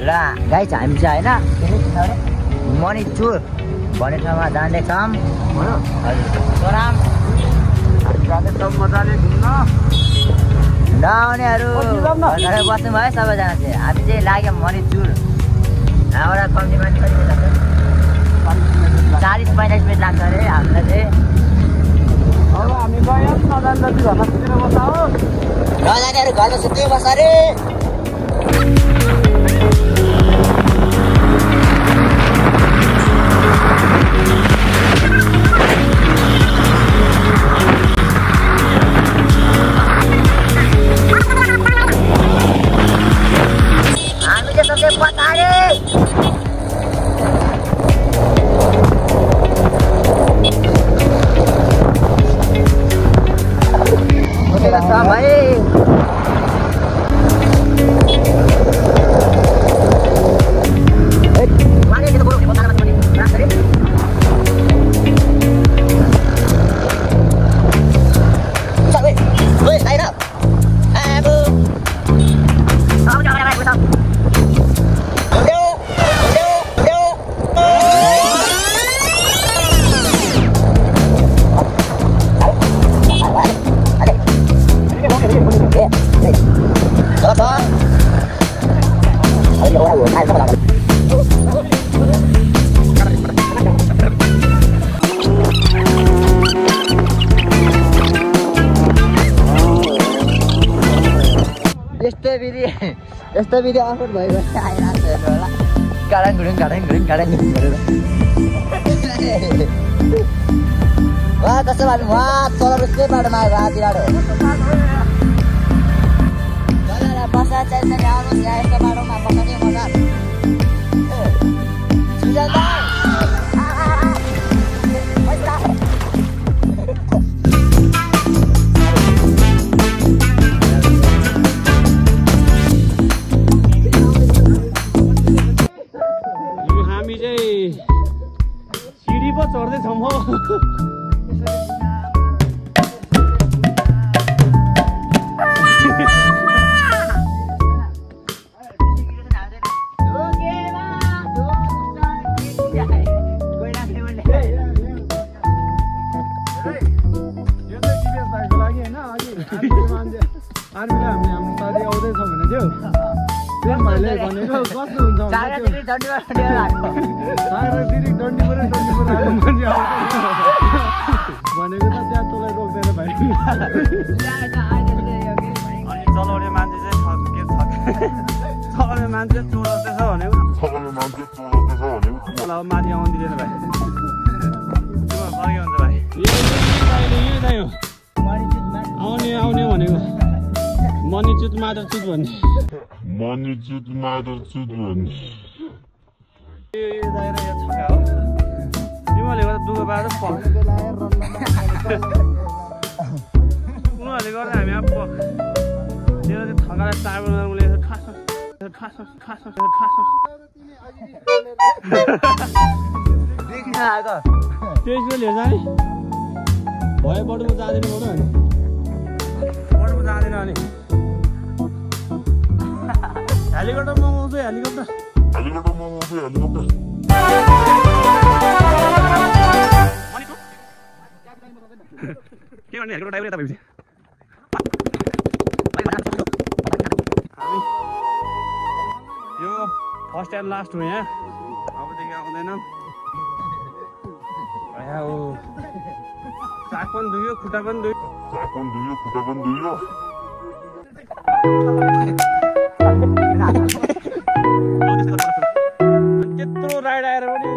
र गाइस हामी चाहिँ होइन मणिचुर भन्ने ठाउँमा जाँदैछौँ सोराम मजाले घुम्न नआउनेहरू घरै बस्नु भयो सबैजना चाहिँ हामी चाहिँ लाग्यौँ मणिचुर यहाँबाट कम्ती मान्छे कति लाग्छ 40-45 मिनट लाग्छ अरे हामीलाई चाहिँ अब हामी गयौँ नजान्दा घरमा सुतेर बस्छ हो नजानेहरू घरमा सुत्दै बस्छ अरे हामी चाहिँ सबै पतारे भाइ यस्तो भिडियो अपलोड भयो भने आइरहेको हेर्नु होला गाडाङ गुडुङ गरेर वहाँ कस्तो बाटो वहाँ तल रुस्कै बाटोमा राति बाटो बसा चाहिँ आउनुहोस् यहाँ यस्तो बाटोमा बस्ने मजा चढ्दैछौँ हो आर्मीले हामीले हाम्रो साथी आउँदैछ भने थियो भाइले भनेको कस्तो हुन्छ भनेको त त्यहाँ तँलाई रोक्दैन भाइ अनि चलाउने मान्छे चाहिँ चलाउने मान्छे चोराउँदैछ भनेको अब माथि आउनु दिँदैन भाइ फर्के हुन्छ भाइ यही आउने भनेको मणिचुत मादरचुत भन्ने तिमीहरूले गर्दा दुःख पाएर उनीहरूले गर्दा हामी अब त्यो चाहिँ थकालाई चार उसले खास त्यसको लिएर जाने भयो बडुमा जाँदैन बडुमा जाँदैन अनि हेलिकप्टर मगाउँछु हेलिकप्टर के गर्ने हेलिकप्टर ड्राइभर तपाईँ यो फर्स्ट एन्ड लास्ट हो यहाँ अबदेखि आउँदैन चाक पनि दुयो खुट्टा पनि दुयो त्यत्रो राइड आएर पनि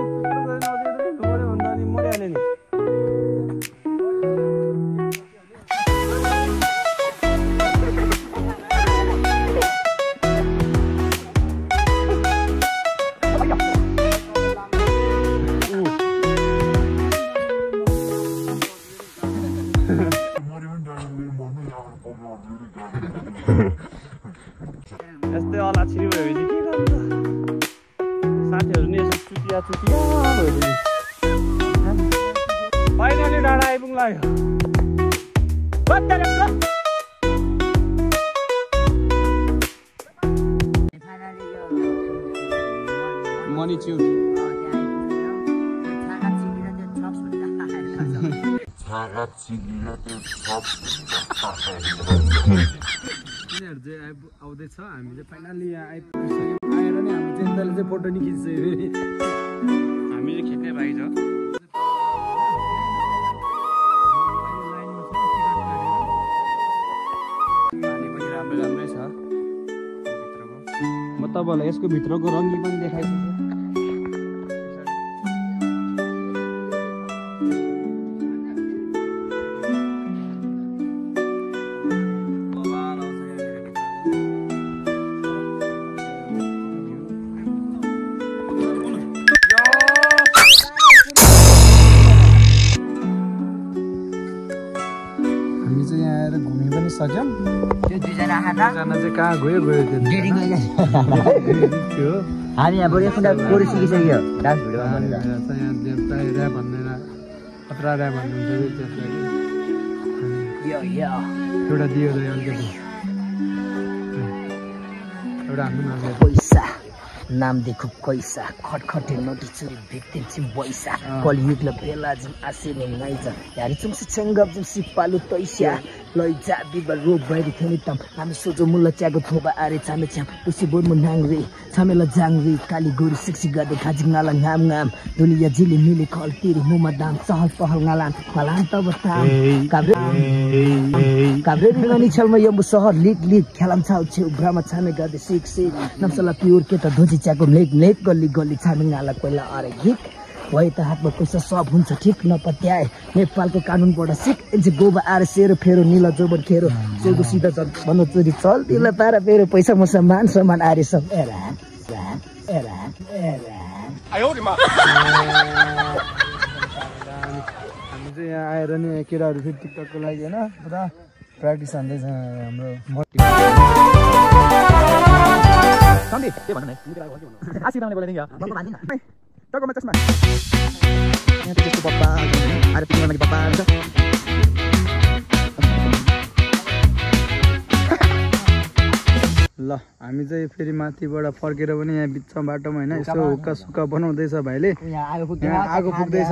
भन्दा अनि मरिहाल्यो नि यस्तै अला छिरी भयो भने के गर्नु साथीहरू नि यसो चुतिया भयो फाइनली डाँडा आइपुग्नु लाग्यो मनी च्युट यिनीहरू चाहिँ आउँदैछ हामी चाहिँ फाइनली यहाँ आइपुगिसक्यौँ आएर नि हामी जनताले चाहिँ फोटो नि खिच्छ हामी चाहिँ खिच्ने भाइ छ पानी पनि राम्रो राम्रै छ भित्रको म तपाईँहरूलाई यसको भित्रको रङ्गी पनि देखाइदिन्छु सक्यौँ त्यो दुईजना दुईजना चाहिँ कहाँ गयो त्यो हामी यहाँ बढी एकपल्ट कोरी सिकिसक्यो डान्स भिडियोमा भनेर यहाँ देवता ऱ्या भनेर खतरा ऱ्या भन्नुहुन्छ त्यसलाई एउटा दियो अलिकति एउटा हाम्रो पैसा नाम देखो कैसा खटखटे नटिचुरी भिक्तिम पैसा कलियुगला बेला जुन आसिने नाइजा यारी चुमसी चंगब जुन सिपालु तैसा लैजा बिबा रोग भइरि थेनि तम हामी सोजो मुल्ला च्यागो थोबा आरे चामे छ्याम पुसी बोर्मु नाङरे छामेला जाङरे काली गोरी सिक्सी गदे खाजिङ नाला नाम नाम दुनिया जिले मिले खल तिरी मुमा दाम सहल पहल नालान फलान तब ताम काब्रे रिगनी छलमा यम्बु सहर लिक लिक खेलाम छाउ छेउ ब्रामा छामे गदे सिक सिक नमसला प्योर के त धोजी च्याको लेक लेक गल्ली गल्ली छामे नाला कोइला अरे घिक वही त हातमा पैसा सब हुन्छ ठिक नपत्याए नेपालको कानुनबाट सिक एन्जे गोबा आएर सेरो फेरो निला जोबन खेरो सोगो सिधा चल भन्नु चोरी चल तिला तारा फेरो पैसा म सम्मान सम्मान आरे सब एरा एरा एरा आयो रे मा हामी चाहिँ यहाँ आएर नि केटाहरू फेरि टिकटकको लागि हैन पुरा प्र्याक्टिस हान्दैछ हाम्रो सन्डे के भन्नु नै आशी रामले बोलेन क्या म भन्दिन टकमा चस्मा यहाँ त्यस्तो पप्पा अरे तिम्रो लागि पप्पा हुन्छ ल हामी चाहिँ फेरि माथिबाट फर्केर पनि यहाँ बिचमा बाटोमा हैन यसो हुक्का सुक्का बनाउँदैछ भाइले यहाँ आगो फुक्दैछ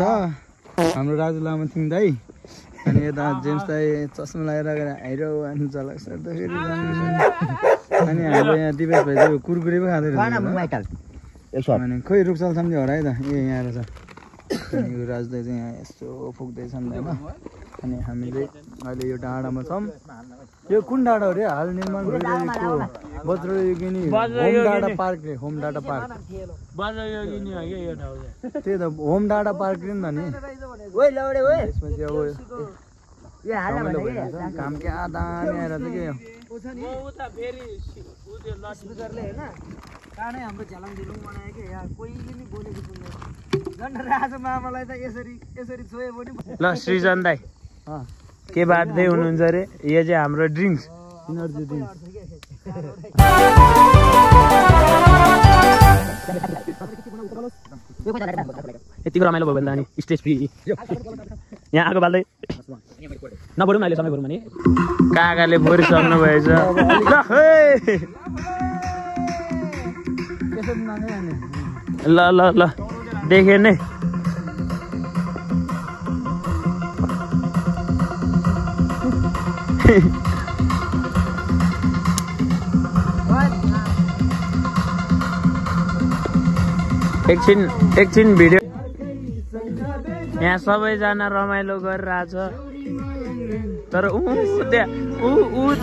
हाम्रो राजु लामा थिङ दाइ अनि यता जेम्स दाइ चस्मा लगाएर आइरो अनि झलक सर्दा फेरि अनि हाम्रो यहाँ दिवेश भाइ चाहिँ कुरकुरे पो खाँदै रहेछ अनि खोइ रुक्सल सम्झे हो र है त ए यहाँ आएर छ अनि यो राजु दाइ चाहिँ यहाँ यस्तो फुक्दैछन् होइन अनि हामी चाहिँ अहिले यो डाँडामा छौँ यो कुन डाँडा हो रे हाल निर्माण भइरहेको वज्रयोगिनी होम डाँडा पार्क रे होम डाँडा पार्क त्यही त होम डाँडा पार्क रे नि त नि यसपछि अब रमाइलो भइरहेछ काम क्या दामी आएर चाहिँ के कानै हाम्रो झ्यालङ झुलुङ बनायो कि यहाँ कोहीले नि बोलेको सुन्दैन झन् राजु मामालाई त यसरी यसरी छोयो पनि ल सृजन दाइ के बाट्दै हुनुहुन्छ अरे यो चाहिँ हाम्रो ड्रिङ्क्स इनर्जी ड्रिङ्क्स यतिको रमाइलो भयो भने त अनि स्टेज फ्री यहाँ आगो बाल्दै नबढौँ न अहिले समय भरौँ भने काकाले बोरिसक्नु भएछ ल ल ल देखेँ नै एकछिन भिडियो यहाँ सबैजना रमाइलो गरिरहेछ तर ऊ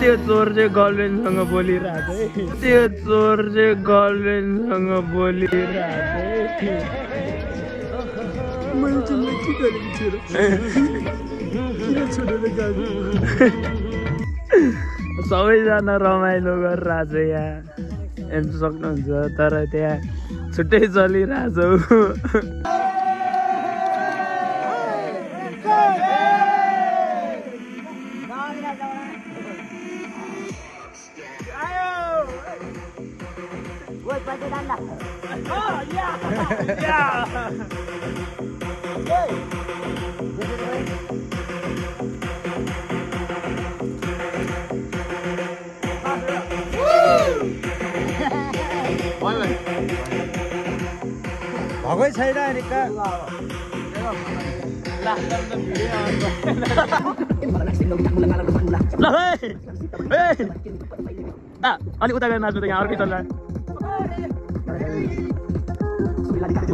त्यो चोर चाहिँ गर्लफ्रेन्डसँग बोलिरहेको है त्यो चोर चाहिँ गर्लफ्रेन्डसँग बोलिरहेको सबैजना रमाइलो गरिरहेछ यहाँ हेर्नु सक्नुहुन्छ तर त्यहाँ छुट्टै चलिरहेछ भएकै छैन नि कहाँ ल अलिक उता गएर नाच्नु त यहाँ अर्कै चल्ला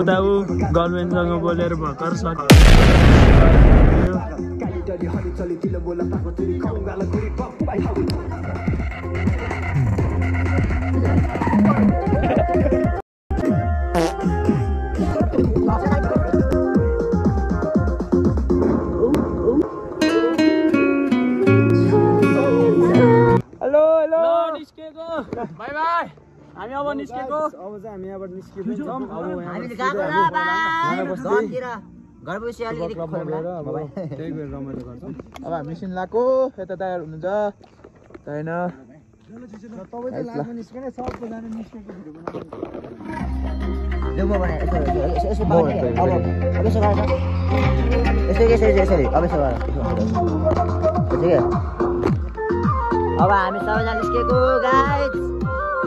उता ऊ गभर्मेन्टसँग बोलेर भर्खर सक्यो बाई बाई हामी अब निस्केको अब चाहिँ हामी यहाँबाट निस्किन्छौँ अब त्यही बेर रमाइलो गर्छौँ अब हामी मिसिन लगाएको यता तयार हुनुहुन्छ होइन अब हामी सबैजना निस्केको गाइस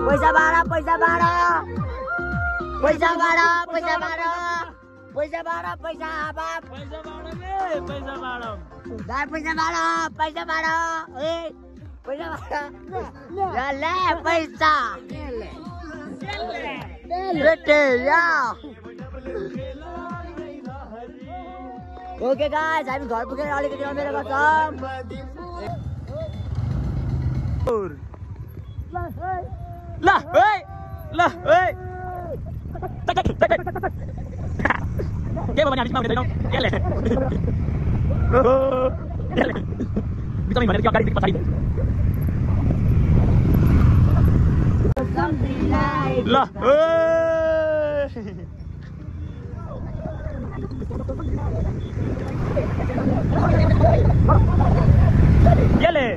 पैसा भाडा पैसा भाडा पैसा भाडा पैसा भाडा पैसा भाडा पैसा बाप पैसा भाडा पैसा भाडा गाइ पैसा भाडा पैसा भाडा ए पैसा भाडा ले पैसा बेटे या ओके गाइस हामी घर पुगेर अलिकति रमाइलो गर्छौँ ला ओइ ला ओइ के भयो भने हामी माउदै छैनौ केले बिचमै भनेर के गाडी पछाडी ला ओइ केले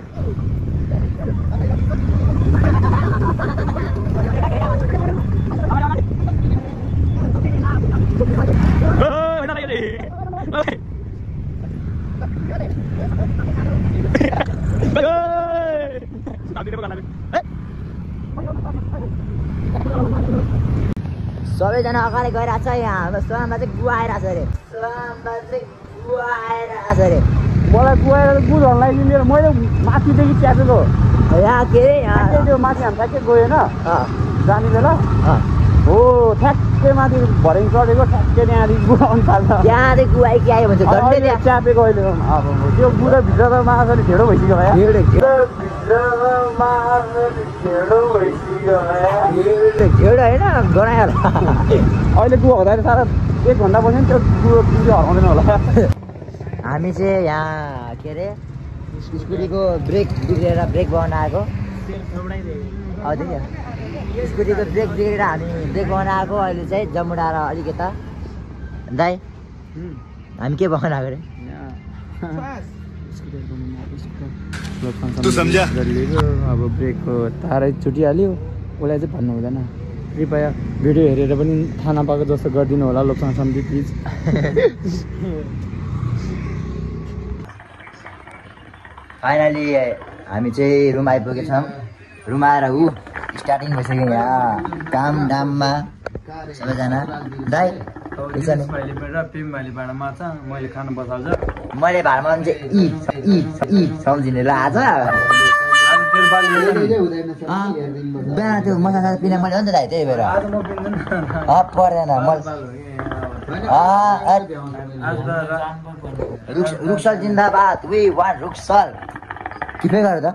सबैजना अगाडि गइरहेको छ यहाँ हाम्रो सोनाममा चाहिँ गुवा आइरहेको छ अरे सोनाममा चाहिँ गुवा आइरहेको छ अरे मलाई गएर गुडहरू लगाइदिनु मैले माथिदेखि च्यापेको यहाँ के अरे यहाँ त्यो माथि हामी ठ्याक्कै गएन जाने बेला हो ठ्याक्कै माथि भर्याङ चढेको ठ्याक्कै त्यहाँदेखि गुवा आउनु थाल्छ त्यहाँदेखि गुवा के आयो भन्छ अहिले च्यापेको अहिले अब त्यो गुडा भित्रमा आजले ढेँडो भइसक्यो भाइ ढेँडो होइन गनायो अहिले गुवा हुँदाखेरि सारा 1 घन्टा पछि त्यो गुवा हराउँदैन होला हामी चाहिँ यहाँ के अरे स्कुटीको ब्रेक बिग्रेर ब्रेक बनाएको स्कुटीको ब्रेक बिग्रेर हामी ब्रेक बनाएको अहिले चाहिँ जमुडा र अलिक यता दाइ हामी के बनाएको अरे अब ब्रेकको तारै छुटिहाल्यो उसलाई चाहिँ भन्नु हुँदैन कृपया भिडियो हेरेर पनि थाहा नपाएको जस्तो गरिदिनु होला लोकसँग सम्झि प्लिज फाइनली हामी चाहिँ रुम आइपुगेछौँ रुम आएर स्टार्टिङ भइसक्यो यहाँ काम दाममा सबैजना दाइ मैले खाना बसाल्छ मैले भाडा चाहिँ इ सम्झिने ल आज बिहान त्यो मसला पिना मैले हो नि त दाइ त्यही भएर पर्दैन रुक्सल जिन्दाबाद वी वान रुक्सल के गर त